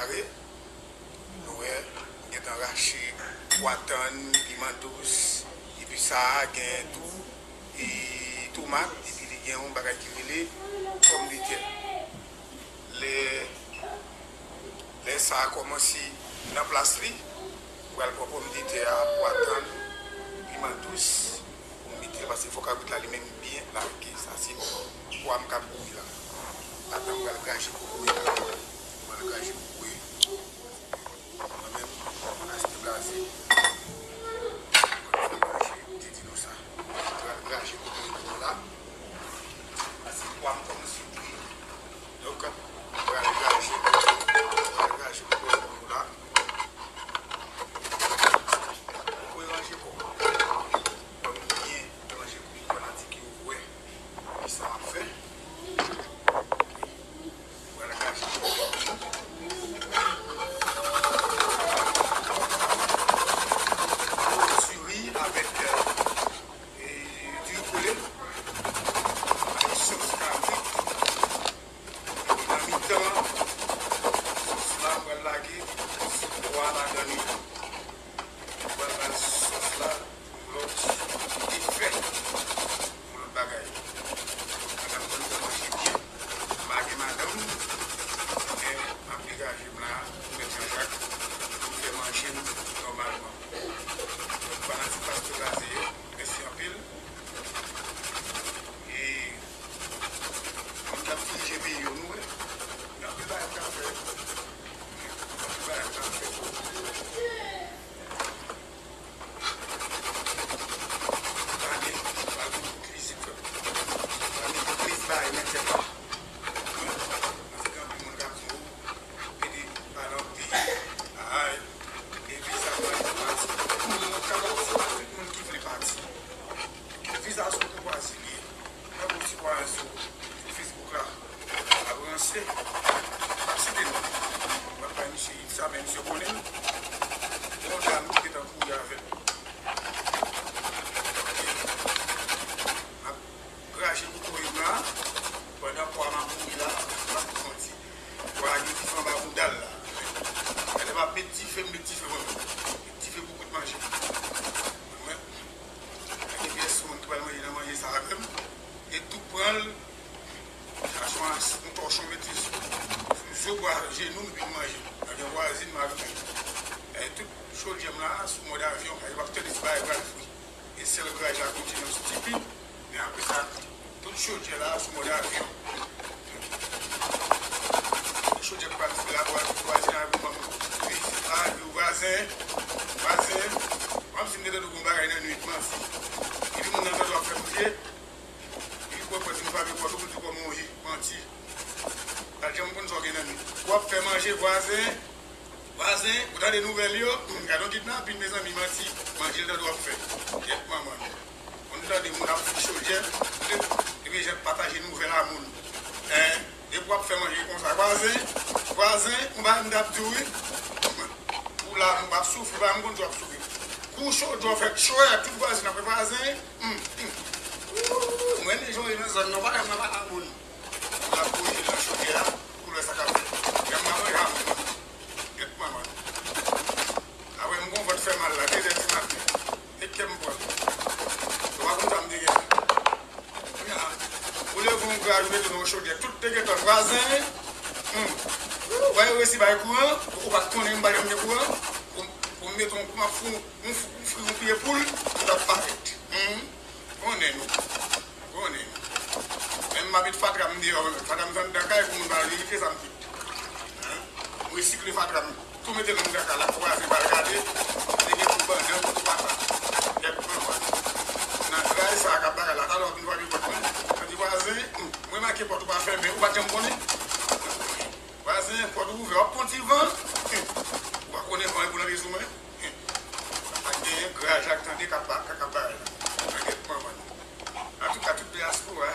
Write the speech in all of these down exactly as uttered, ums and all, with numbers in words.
Kare, nou wè, m gentan rache pwa tann, piman dous, epi sa a gen tou, e tomat, epi li gen yon bagay ki rele pòmdetè. Lè, lè sa a kòmanse nan plas li, m pral pran pòmdetè a, pwa tann, piman dous, pou m mete l, paske fò kabrit la li menm byen lage. Sa se pwa m k ap bouyi la. Atann m pral graje kokoye la. M pral graje kokoye. Mwen menm, mwen achte blaze. Mwen fè manje, m te di nou sa. M pral graje kokoye pou nou la. Paske pwa m kòmanse bouyi. Donk, m pral graje, m pral graje kokoye pou nou la. Kokoye ranje kò. Kòm byen ranje kou fanatik yo wè. Kisa m ap fè? Mwen al kache. Diri avèk, euh, e, diri kole. Avèk sòs kabrit. Epi nan mitan sòs la, mwen al lage ti pwa ladan li. Mwen al bay sòs la yon lòt efè, yon lòt bagay. Madanm mwen fè manje byen. M pa gen madanm, men m ap degaje m la pou mèt Jean Jacques, pou m fè manje m nòmalman. Donk, fanatik Pastè Blaze yo, mèsi anpil. E moun k ap dirije peyi yo, nou wè. Gen anpil bagay k ap fè. Gen anpil bagay k ap fè. Gade, gade tout vizit yo. Gade tout vizit bagay nan tèt la. Paske gen anpil moun k ap di, o, pede pale anpil. Ay, e viza mwen pati. Tout moun ka pati, pa tout moun ki vle pati. Viza se yon kourwazi li ye. Tankou sitwayen sou, sou Facebook la, ap ranse, m ap site non. M ap bay misye it sa, men misye konnen m. Yon dam ki gentan kouri avè m. M ap graje kokoye m la, pandan pwa m ap bouyi la, m ap santi pwa a gen dife anba bounda l la. Lè m ap met dife, m met dife mwen menm. Met dife pou kout manje. Mwen, Pa gen pyès moun ki pral manje nan manje sa avè m. E tou pran l, sa se yon, yon tòchon mete sou, sou zo bwa jenou m epi m manje. Nan gen vwazin m ajoute. E tout chodyè m la sou mòd avyon, paske w ap tande ti bagay pral fri. E sèl gaz la kontinye yon ti pi, men apre sa, tout chodyè la sou mòd avyon. Chodyè k pral fri la, vwazin la pou ban m vizit la, di w vwazen, vwazen, kòmsi m te tande w gon bagay nan nwit, manti. Epi moun nan tande w ap fè manje, epi pòt, pòt, vin frape pòt ou pou di kòman w ye, manti. Pa t janm konn sa w gen nan nwit. W ap fè manje, vwazen, vwazen, ou tande nouvèl yo, gade yon kidnapin, mezanmi, manti, manje l tande w ap fè. Kèt manman nou. Moun tande moun ap fouye chodyè, epi jan pataje nouvèl a moun. Hein? Depi w ap fè manje konsa, vwazen, vwazen, yon bagay m t ap di w, wi. Ou la, m p ap soufri, pa m konn si w ap soufri. Kou chodyè w fè cho, tout vwazin ap fè vwazen, hmm, hmm. Ooh, mwen renmen jan w ye nan zòn nan, pa janm nan pa la moun. Moun ap bouyi nan chodyè a, pou l wè sa k ap fèt. Janm nan manje a moun. Kèt manman. Apre m gon vant fè mal la, de zè di maten. E kè m pran. Ou pa konn sa m te gen. Kounye a, ou leve yon gaz, ou mete nan yon chodyè, tout te gentan vwazen. Hmm. Ou pa resi bay kouran, ou pa t konnen m pa janm gen kouran. Pou, pou m mete yon, pou m ap fou, yon fou, yon fri, yon pye poul, tout ap parèt. Hmm. Konnen nou. Konnen. Menm m ap met fatra m deyò, menm fatra m anndan kay pou moun pa verifye sa m fè. Hein? M resikle fatra m. Tou mete l anndan kay la, pou vwazen pa al gade. Te gen kou bannan, kou patat. Kèt manman. Nan tray sa k ap bagay la, talè w ap vin frape pòt mwen. Mwen di vwazen, hmm, mwen make pòt ou pa fèmen, ou pa t janm konnen. Vwazen, pòt ou ouvè, w ap pran ti van. Hmm. Ou pa konnen van e pou l antre sou mwen. Hmm. Sa pa t genyen, graj ak tande k ap ba-, k ap bay la. Nan kèt manman nou. Antouka, tout dyaspora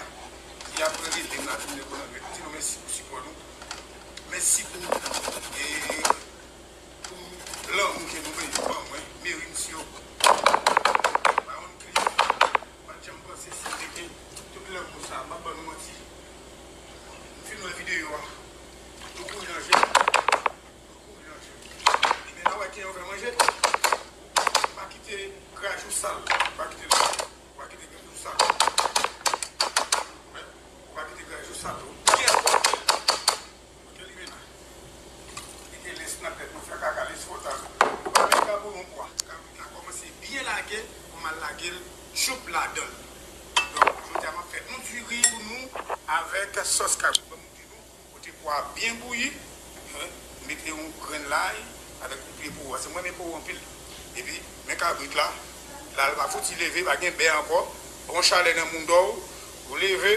ki ap rele m la, tout moun konn anglè, m di nou mèsi pou sipò nou. Mèsi pou, e, pou lanmou ke nou ban mwen, Mary Misyo, Baron Cliff, m pa t janm panse si m te gen tout lanmou sa, m ap ban nou manti. M fin wè videyo a, nou kouri nan je m. Fè sòs kabrit, ban m di nou, kote pwa byen bouyi, mete yon grenn lay avèk yon pye powo. Paske mwen renmen powo anpil. Epi, men kabrit la, la l pa fouti leve, pa gen bè ankò. Bon chalè nan mounda w, ou leve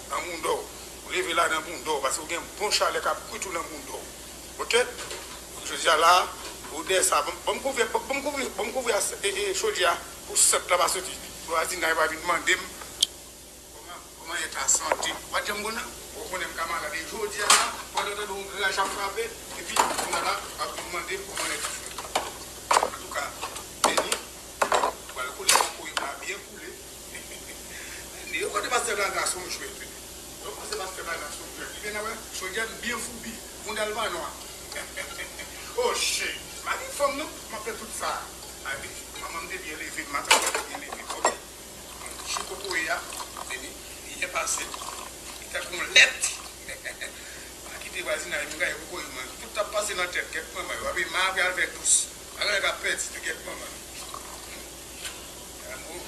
nan mounda w. Ou leve la nan mounda w, paske ou gen bon chalè k ap kwit ou nan mounda w. Oke? Jodi a la, odè sa, ban m kouvri, ban m kouvri, ban m kouvri chodyè a pou sant la pa soti. Vwazinay pa vin mande m. Kòman, kòman eta sante? Ou pa t janm konn nan? Ou konnen m ka malad. E jodi a la, pandan w tande yon graj ap frape, epi kounye a la, w ap vin mande m kòman eta sante. Antouka, Beni, ou pral koule kokoye m la byen koule. Beni, yo konnen pastè Gaga se yon jwèt wi. Yo panse pastè Gaga se yon jwèt. Li vin wè, chodyè m byen foubi, mounda l pa nwa. Oh shit! M pa gen fanm non, m ap fè tout sa. Manman m te byen leve m, matant mwen te byen leve m, oke? Jou kokoye a, Beni, li byen pase. Li tankou yon lèt. Pa kite vwazinay vin gaye kokoye mwen. Tout t ap pase nan tèt, kèt manman yo. Epi ma apre al fè dous. Bagay la ka pèdi tou, kèt manman.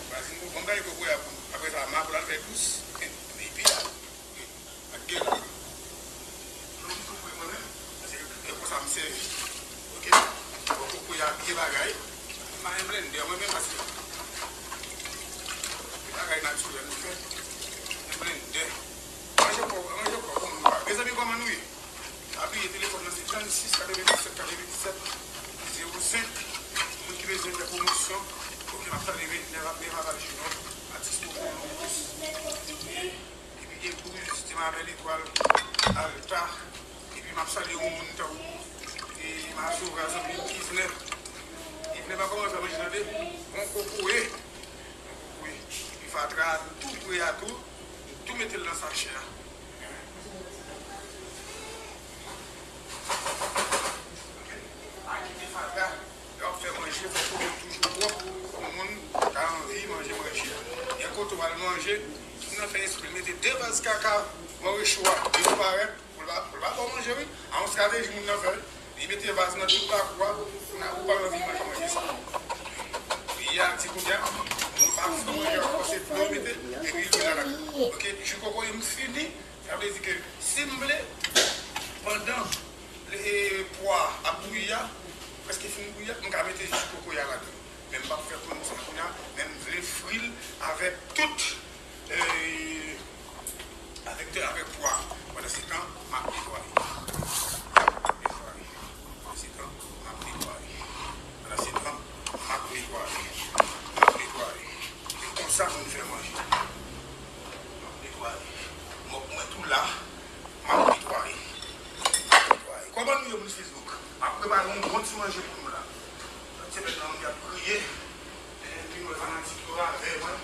Vwazin mwen, ban m gaye kokoye a pou nou. Apre sa, ma pou l al fè dous. Epi, Ak gen la. Dlo m tou pre mwen menm, paske e konsa m sèvi. Oke? Bon, kokoye a byen bagay. M pa gen blendè mwen menm paske se bagay natirèl m fè. Gen blendè. Manje kò, manje kò pou moun pa. Mezanmi, kòman nou ye? Apiye telefòn nan se trannsis katrevenndisèt katrevenndisèt zewo senk. Moun ki bezwen fè pwomosyon, oke, m ap tande Neva, Neva Valjean, atis Poko Lous. Epi gen Bouris, Ti Mabèl Etwal, Alta. Epi m ap salye yon moun tankou, e, Mazora, zanmi m, Ivnè. Ivnè pa kòman fè manje tande. Bon kokoye. Bon kokoye. Epi fatra a tou pre a tou. M tou mete l nan sachè a. Pa kite fatra. Lè w ap fè manje, fòk ou gen toujou pwòp pou moun ta anvi manje manje a. Gen kote w al manje, moun nan fè espre l mete de vaz kaka bò recho a, epi parèt, pou l pa, pou l pa ba w manje, wi. A yon estrateji moun nan fè, wi. Li mete vaz nan tout lakou a, pou ou pa anvi manje manje sa. Li a di kounye a, moun pa fè manje ankò, se dlo l mete, epi lwil la lakay. Oke, ji kokoye m fini, sa vle di ke si m vle, pandan E, pwa a ap bouyi a, prèske fin bouyi a, m ka mete ji kokoye a ladan. Men m p ap fè konn sa kounye a, men m vle fri l avèk tout, e, avèk, avèk pwa a. Pandan se tan, m ap netwaye. M ap netwaye. Pandan se tan, m ap netwaye. Pandan se tan, m ap netwaye. M ap netwaye. Se konsa moun fè manje. M ap netwaye. Mòp mwen tou la. M ap netwaye. M ap netwaye. Kòman nou ye, moun Facebook? M ap prepare yon bon ti manje pou nou la. Lòt semèn nan, moun y ap kriye. Men, vin wè fanatik yo avè mwen.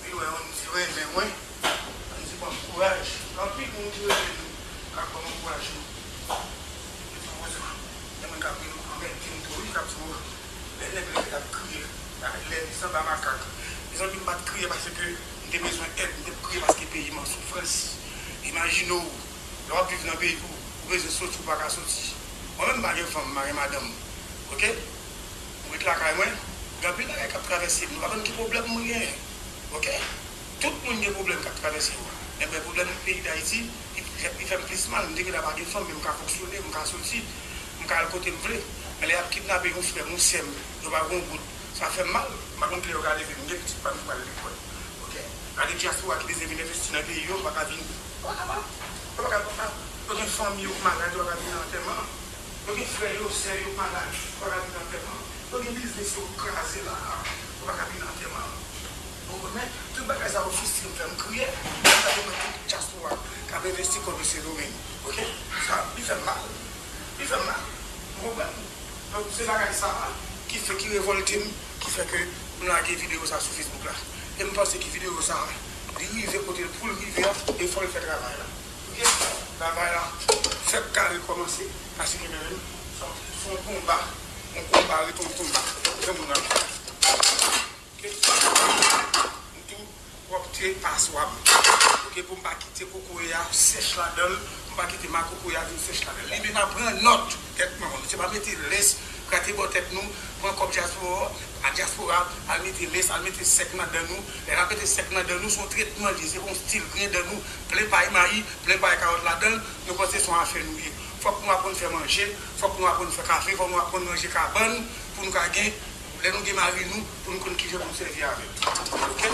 Vin wè moun ki renmen mwen. Moun ki ban m kouraj. Gen anpil moun ki renmen nou. K ap ban m ankourajman. Yo di, "Wozo, gen moun k ap rele w, anmède m tou, wi, k ap di w, lè nèg leve, k ap kriye, lè li sanba makak." Mezanmi, m pa t kriye paske m te bezwen èd, m te kriye paske peyi m an soufrans. Imajine w, lè w ap viv nan peyi w, ou bezwen soti, ou pa ka soti. Mwen menm, m pa gen fanm, m pa gen madanm. Oke? Mwen ret lakay mwen, gen anpil bagay k ap travèse m, nou pa konn ki pwoblèm mwen genyen. Oke? Tout moun gen pwoblèm k ap travèse yo. Enben, pwoblèm peyi Dayiti, li, li fè m plis mal. M te gentan pa gen fanm, men m ka fonksyone, m ka soti, m ka al kote m vle. Men lè y ap kidnape yon frè m, yon sè m, yo pa gen yon goud, sa fè m mal. M pa konn kilè yo ka leve m, m gen pitit pa m ki pral lekòl. Oke? Gade dyaspora ki bezwen vin envesti nan peyi yo, yo pa ka vin. Yo pa ka, yo pa ka, yo pa ka. Yo gen fanmi yo k malad, yo pa ka vin nan antèman. Yo gen frè yo, sè yo malad, yo pa ka vin nan antèman. Yo gen biznis yo k kraze la, yo pa ka vin nan antèman. Ou konprann? Tout bagay sa yo frustre m, fè m kriye. Sa fè mwen tout dyaspora k ap envesti kòb yo Sendomeng. Oke? Sa, li fè m mal. Li fè m mal. Ou konprann? Donk, se bagay sa a ki fè, ki revòlte m, ki fè ke m lage videyo sa sou Facebook la. E m panse ke videyo sa a, li rive kote l pou l rive a, e fò l fè travay la. Oke? Travay la fèk ka rekòmanse, paske mwen menm, se yon konba, yon konba, ret yon konba. Jan moun nan. Oke? M tou pwòpte paswa m. Oke, pou m pa kite kokoye a sèch ladan l, pou m pa kite ma kokoye a vin sèch ladan l. Li menm ap pran nòt, kèt manman, misye pa mete lès Gate bò tèt nou, pran kòb dyaspora, a dyaspora, al mete lès, al mete sèk nan dan nou. Lè n ap mete sèk nan dan nou, se yon tretman li ye, se yon stil griyen dan nou, plen pay mayi, plen pay kawòt ladan l, nou panse se yon afè nou ye. Fòk nou aprann fè manje, fòk nou aprann fè kafe, fòk nou aprann ranje kabann pou nou ka gen, lè nou gen mari nou, pou nou konn kijan pou nou sèvi avè l. Oke?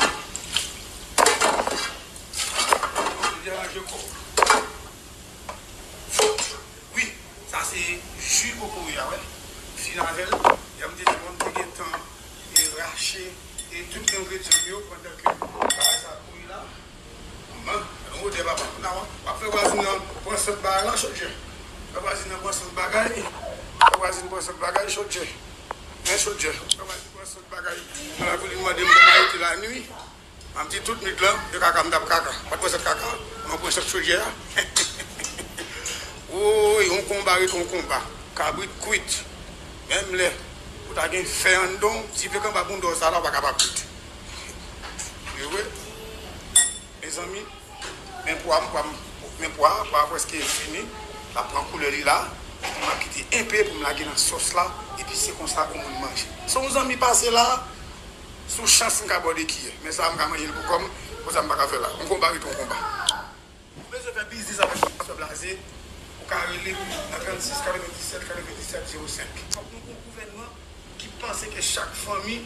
Deranje kò w. Wi, sa se ji kokoye a, wè. Fin avè l. Jan m te di w, m te gentan e rache e tout engredyan m yo pandan ke bagay sa ap bouyi la. Manman, gade yon odè papa. Kounya w ap fè vwazin nan pran sant bagay la, chodyè. Fè vwazin nan pran sant bagay. Fè vwazin pran sant bagay, chodyè. Men chodyè. Fè vwazin pran sant bagay. Nan la pou li mande m pou m arete lannuit. M ap di tout nwit lan, de kaka m t ap kaka. Pa t pran sant kaka, mwen pran sant chodyè a. Woy, yon konba ret yon konba. Kabrit kwit. Menm lè ou ta gen fè anndan w, ti fèk anba bounda w sa la, ou pa ka pa kwit. Wi, wi. Mezanmi, men pwa m, pwa m, men pwa, pwa prèske fini. L ap pran koulè li la. Epi m ap kite enpe pou m lage nan sòs la. Epi se konsa yon moun manje. Se yon zanmi pase la. Sou chans m ka ba w de kiyè. Men sa a m ka manje l pou kò m. Konsa m pa ka fè la. Yon konba ret yon konba. Ou bezwen fè biznis avèk Pastè Blaze, ou ka rele m nan trannsis katrevenndisèt katrevenndisèt zewo senk. Fòk nou gen yon gouvènman ki panse ke chak fanmi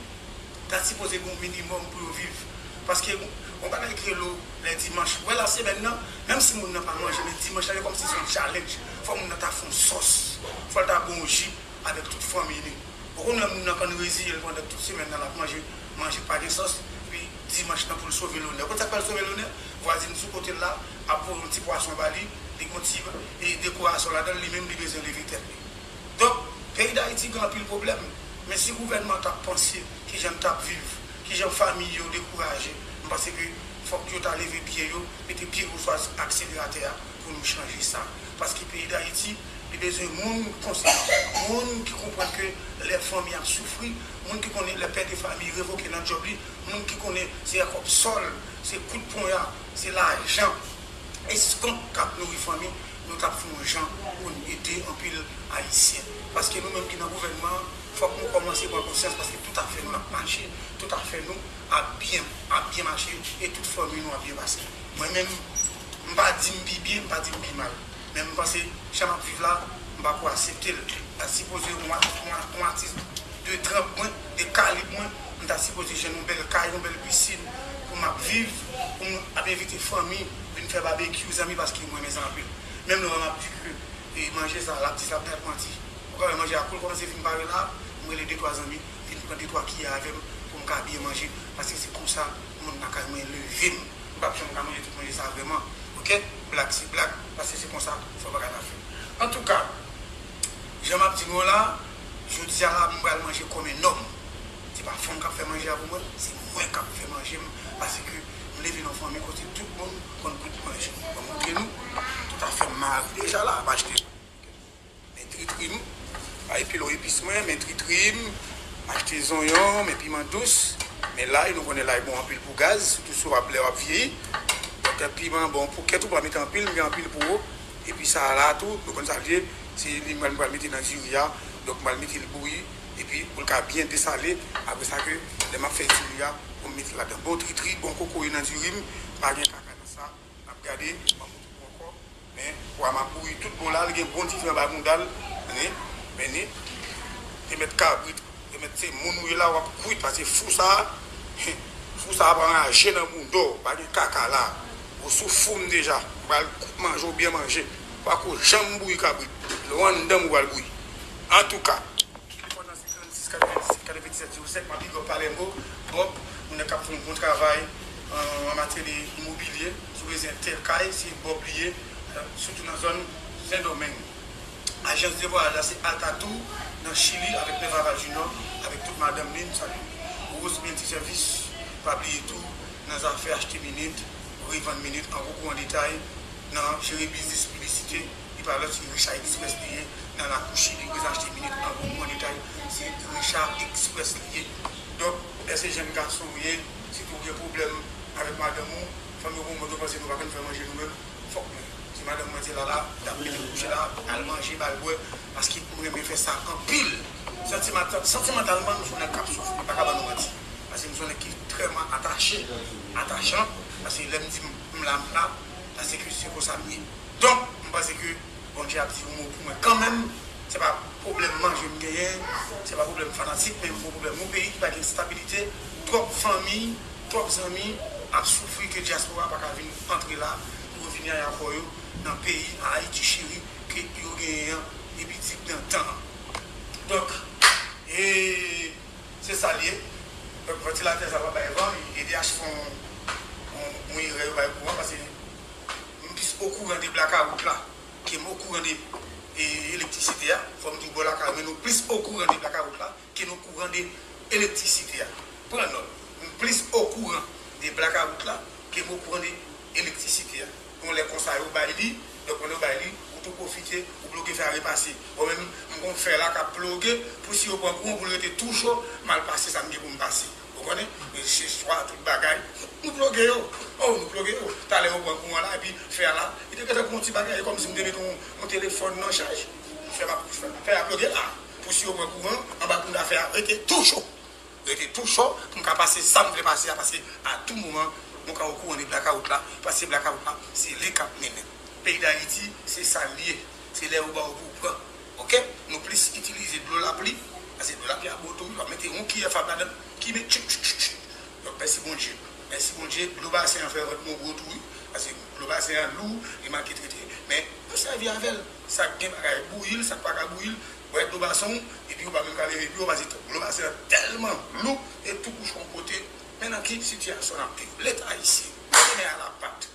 ta sipoze gen yon minimòm pou yo viv. Paske yon bagay ki rele lè dimanch, wè la semèn nan, menm si moun nan pa manje, men dimanch la, se kòmsi se yon challenge. Fò moun nan ta fè yon sòs, fò l ta bwè yon ji avèk tout fanmi li. Ou konn wè moun nan konn reziye l pandan tout semèn nan, l ap manje manje k pa gen sòs, epi dimanch nan pou l sove lonè. Ou konn sa k fè l sove lonè? Vwazin sou kote l la ap voye yon ti pwason ba li, li gen yon ti e, dekorasyon ladan l, li menm li bezwen leve tèt li. Donk, peyi Dayiti gen anpil pwoblèm, men si gouvènman t ap panse kijan n t ap viv, kijan fanmi yo dekouraje, m panse ke fòk yo ta leve pye yo, mete pye yo sou akseleratè a pou nou chanje sa. Paske peyi Dayiti, li bezwen moun konsa, moun ki konprann ke lè fanmi ap soufri, moun ki konnen lè pè de fami revoke nan djòb li, moun ki konnen se kòb sòl, se kout ponya, se lajan, eskont k ap nouri fanmi, nou t ap fè yon jan pou n ede anpil Ayisyen. Paske nou menm ki nan gouvènman an, fòk nou kòmanse pran konsyans, paske tout afè nou ap mache, tout afè nou ap byen, ap byen mache, e tout fanmi nou ap byen pase. Mwen menm, m pa di m pi byen, m pa di m pi mal. Men m panse, jan m ap viv la, m pa ko aksepte l. Sa sipoze yon, yon, yon atis de tranp mwen, de kalib mwen, m ta sipoze jwenn yon bèl kay, yon bèl pisin, pou m ap viv, pou m ap envite fanmi, vin fè babekyou, zanmi, paske m renmen sa anpil. Menm lè m ap di ke, e, manje sa, l ap di sa, l ap dat manti. Ou ka wè manje a kou l kòmanse fin pare la, m rele de twa zanmi, vin pran de twa kiyè avè m, pou m ka byen manje, paske se konsa, moun lakay mwen leve m. M p ap janm ka manje tout manje sa vrèman. Oke? Blag se blag, paske se konsa fò bagay la fèt. Antouka, jan m ap di nou an la, jodi a la, m pral manje kòm en nòm. Se pa fanm k ap fè manje a pou mwen, se mwen k ap fè manje m, paske m leve nan fanmi kote tout moun konn gout manje. Mwen montre nou, tout afè m mare deja la, m achte. Men tritri m, pa epil yon epis mwen, men tritri m, m achte zonyon, men piman dous, men lay, nou konnen lay bon anpil pou gaz, sitou si w ap, lè w ap vyeyi. Donk, piman bon pou kèt ou pa mete anpil, m gen anpil pou ou. Epi sa a la tou, nou konn sa l ye, se li m pral, m pral mete nan diri a, donk m pral mete l bouyi, epi pou l ka byen desale, apre sa ke, lè m ap fè diri a, pou m mete ladan bon tritri, bon kokoye nan diri m, pa gen kaka nan sa, n ap gade, m ap montre nou ankò. Men, pwa m ap bouyi tout bon la, li gen bon dife anba bounda l. Men ni, men ni. Te mèt kabrit, te mèt se moun ou ye la, w ap kwit, paske fou sa, fou sa ap anraje nan bounda w, pa gen kaka la. Ou sou fou m deja, ou pral manje ou byen manje. Pa ko janm bouyi kabrit, lè w anndan m ou pral bouyi. Antouka, telefòn nan se trannsis katrevenndisèt katrevenndisèt zewo sèt, m ap big up Palermo, Bob, moun nan k ap fè yon bon travay, euh, an matyè de imobilye. Si w bezwen tè kay, se Bob li ye, euh, sitou nan zòn Sendomeng. Ajans de vwayaj la se Alta Tour nan Chili avèk Nèva Val Junior, avèk tout madanm li, m salye. Rose Multiservice, pa bliye tou, nan zafè achte minit, revann minit, an gwo kou an detay, nan jere biznis piblisite, li pa lòt, se Richard Express li ye, nan lakou Chili, bezwen achte minit, an gwo kou an detay, se Richard Express li ye. Donk, lè se jèn gason w ye, sitou w gen pwoblèm avèk madanm ou, fanmi w gon mòd yo panse nou pa konn fè manje nou menm, fòk nou. Si madanm mwen te la la, l t ap mete l kouche la, al manje, ba l bwè, paske m renmen fè sa anpil. Santimantal, santimantalman, m se yon nèg k ap soufri, m pa ka ban nou manti. Paske m se yon nèg ki trèman atache, atachan, paske lè m di m, m la, m la, paske se konsa m ye. Donk, m panse ke Bondye ap di yon mo pou mwen kanmenm. Se pa pwoblèm manje m genyen, se pa pwoblèm fanatik, men m gon pwoblèm yon peyi ki pa gen stabilite, twòp fanmi, twòp zanmi ap soufri ke dyaspora pa ka vin antre la pou yo vin avè kò yo nan peyi Ayiti cheri ke yo genyen an depi digdantan. Donk, e, se sa l ye. Donk, vantilatè sa pa bay van, EDH fè yon, yon, yon erè yo bay kouran, paske m plis okouran de blakawout la ke m okouran de, e, elektrisite a. Fò m di w bò lakay, men nou plis okouran de blakawout la ke n okouran de elektrisite a. Pran nòt, m plis okouran de blakawout la ke m okouran de elektrisite a. Yon lè konsa yo bay li, donk lè yo bay li, ou tou pwofite, ou bloke fè a repase. Bon, menm m gon fè la k ap ploge, pou si yo pran kouran pou l rete tou cho, m al pase sa m gen pou m pase. Ou konnen, se swa tout bagay, nou ploge yo. Oh, nou ploge yo. Talè yo pran kouran la, epi fè a la, li te gentan gon ti bagay, e kòmsi m te mete yon, yon telefòn nan chaj. Fè a, fè a ploge la. Pou si yo pran kouran, anba kounda fè a rete tou cho. Rete tou cho, pou m ka pase sa m vle pase a, paske a tou moman, nou ka okouran de blakawout la, paske blakawout la, se li k ap mennen. Peyi Dayiti, se sa l ye. Se lè yo ba w pou w pran. Oke? Nou plis itilize dlo lapli, paske dlo lapli a bon tou, wi, w ap mete yon kiyè fab ladan, ki met tchik, tchik, tchik, tchik. Donk, mèsi Bondye. Mèsi Bondye, dlo basen an fè vant mwen gwo tou, wi. Paske dlo basen an lou, li manke trete. Men, nou sèvi avè l. Sa k gen bagay, bouyi l, sa k pa ka bouyi l, bwè dlo basen w, epi ou pa menm ka leve pye w, paske dlo basen an tèlman lou, e tou kouche yon kote. Men nan ki sitiyasyon n ap viv? Leta ayisyen, mete men a la pat.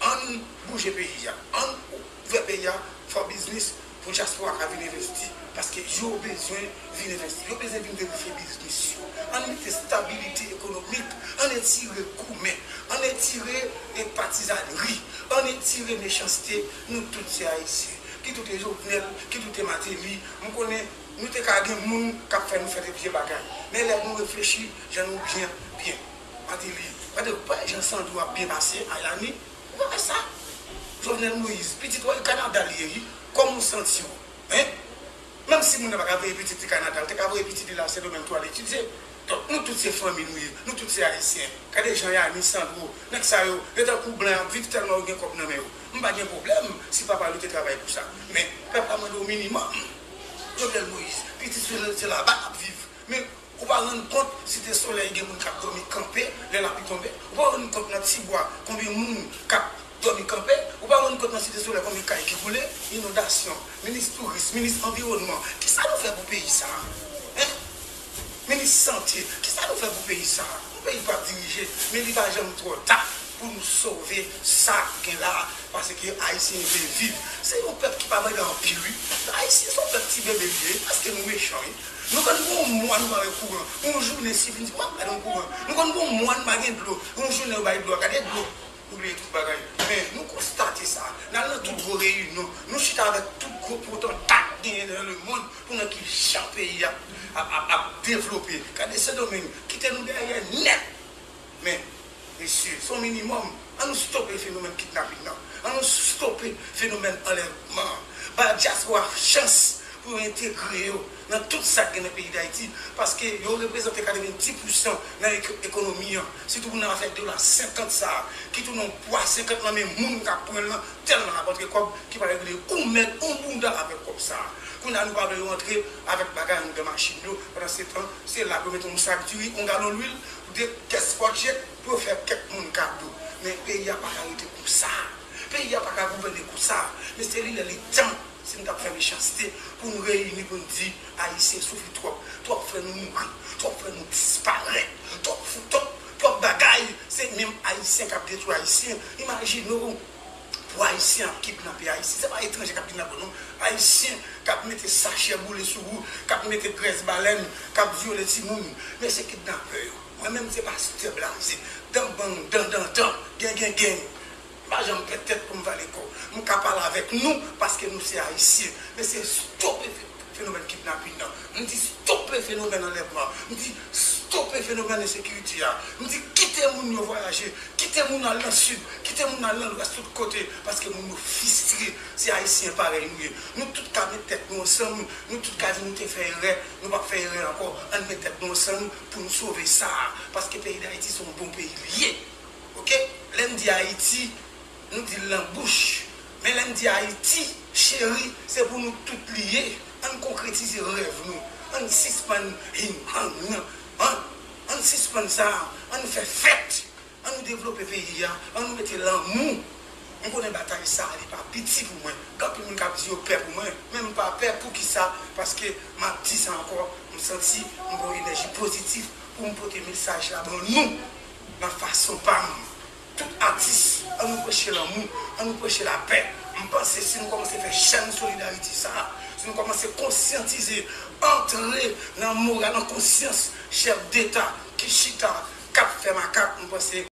Ann bouje peyi a. Ann ouvè peyi a, fè biznis pou dyaspora ka vin envesti. Paske yo bezwen vin envesti. Yo bezwen vin verifye biznis yo. Ann mete stabilite ekonomik. Ann etire goumen. Ann etire, e, patizanri. Ann etire mechanste. Nou tout se Ayisyen. Kit ou te Jovenel, kit ou te Martelly. M konnen nou te ka gen moun k ap fè nou fè de vye bagay. Men lè nou reflechi, jan nou byen, byen. Martelly, gade, ou pa wè jan Sandro ap byen pase, Ayani? Ou pa wè sa? Jovenel Moïse, pitit ou Kanada li ye, wi. Kòman w santi w? Hein? Menm si moun nan pa ka voye pitit li Kanada, li te ka voye pitit li la Sendomeng tou al etidye. Donk, nou tout se fanmi nou ye, nou tout se Ayisyen. Gade jan Ayani, Sandro, nèg sa yo, yo tankou blan y ap viv tèlman yo gen kòb nan men yo. M pa gen pwoblèm si papa yo te travay pou sa. Men, pèp la mande w minimòm. Jovenel Moïse, pitit se, se laba l ap viv. Men, ou pa rann kont Site Solèy gen moun k ap dòmi kanpe lè lapli tonbe? Ou pa rann kont nan Tibwa konbyen moun k ap dòmi kanpe? Ou pa rann kont nan Site Solèy konbyen kay ki boule? Inondasyon, minis touris, minis anviwònman, kisa nou fè pou peyi sa a? Hein? Minis sante, kisa nou fè pou peyi sa a? Yon peyi p ap dirije, men li pa janm twò ta pou nou sove sa k gen la a, paske Ayisyen vle viv. Se yon pèp ki pa mande anpil, wi. Ayisyen se yon pèp ti bebe li ye, wi, paske nou mechan, wi. Nou konn gen yon mwa nou pa wè kouran. Yon jounen sifi n di, "W ap gade yon kouran." Nou konn gen yon mwa n pa gen dlo. Yon jounen yo bay dlo, gade dlo. Nou bliye tout bagay. Men, nou konstate sa. N al nan tout gwo reyinyon. Nou chita avèk tout gwo potanta k genyen nan lemonn pou nan ki jan peyi a ap, ap, ap devlope. Gade Sendomeng, kite nou dèyè nèt. Men, mesye, se yon minimòm. An nou stope fenomèn kidnapin nan. An nou stope fenomèn anlèvman an. Ba dyaspora chans pou yo entegre yo nan tout sa k gen nan peyi Dayiti, paske yo reprezante katrevenndis pousan nan ek-, ekonomi an, sitou pou nan afè dola senkant sa a, ki tounen yon pwa senkant nan men moun k ap pran l lan, tèlman l ap antre kòb, ki pa regle yon mèd, yon bounda avèk kòb sa a. Kounye a, nou pa vle yo antre avèk bagay anndan machin yo, pandan se tan, se la pou yo mete yon sak diri, yon galon lwil, de kès pòtjè, pou yo fè kèk moun kado. Men peyi a pa ka rete konsa. Peyi a pa ka gouvène konsa. Men se li lè li tan, si n t ap fè mechanste, pou n reyini, pou n di, Ayisyen soufri twòp, twòp frè nou mouri, twòp frè nou disparèt, twòp, twòp, twòp bagay, se menm Ayisyen k ap detwi Ayisyen. Imajine w, pou Ayisyen ap kidnape Ayisyen, se pa etranje k ap kidnape w non, Ayisyen k ap mete sachè boule sou ou, k ap mete grès balèn, k ap vyole timoun. Men se kidnapè yo. Mwen menm se pastè blaze, dan bang, dan dan dan, gen gen gen. M pa janm pèt tèt pou m vale kò. M ka pale avèk nou paske nou se Ayisyen. Men se stope fe-, fenomèn kidnapin nan. M di stope fenomèn anlèvman. M di stope fenomèn ensekirite a. M di kite moun yo vwayaje. Kite moun al nan sid. Kite moun al nan lwès tout kote. Paske moun yo fristre. Se Ayisyen parèy nou ye. Nou tout ka met tèt nou ansanm, nou tout ka di nou te fè erè, nou p ap fè erè ankò. Ann met tèt nou ansanm pou nou sove sa a. Paske peyi Dayiti se yon bon peyi li ye. Oke? Lè n di Ayiti, nou di l nan bouch. Men lè n di Ayiti, cheri, se pou nou tout li ye. Ann konkretize rèv nou. Ann sispann hing hang nan. Ann, ann sispann sa. Ann fè fèt. Ann nou devlope peyi a, ann nou mete lanmou. M konnen batay sa a, li pa piti pou mwen. Gen anpil moun k ap di yo pè pou mwen, men m pa pè. Poukisa? Paske m ap di sa ankò, m santi m gen yon enèji pozitif pou m pote mesaj la ban nou nan fason pa m. Tout atis, ann nou preche lanmou, ann nou preche lapè. M panse si nou kòmanse fè chèn solidarite sa a, si nou kòmanse konsyantize, antre nan moral, nan konsyans chèf deta ki chita, k ap fè makak, m panse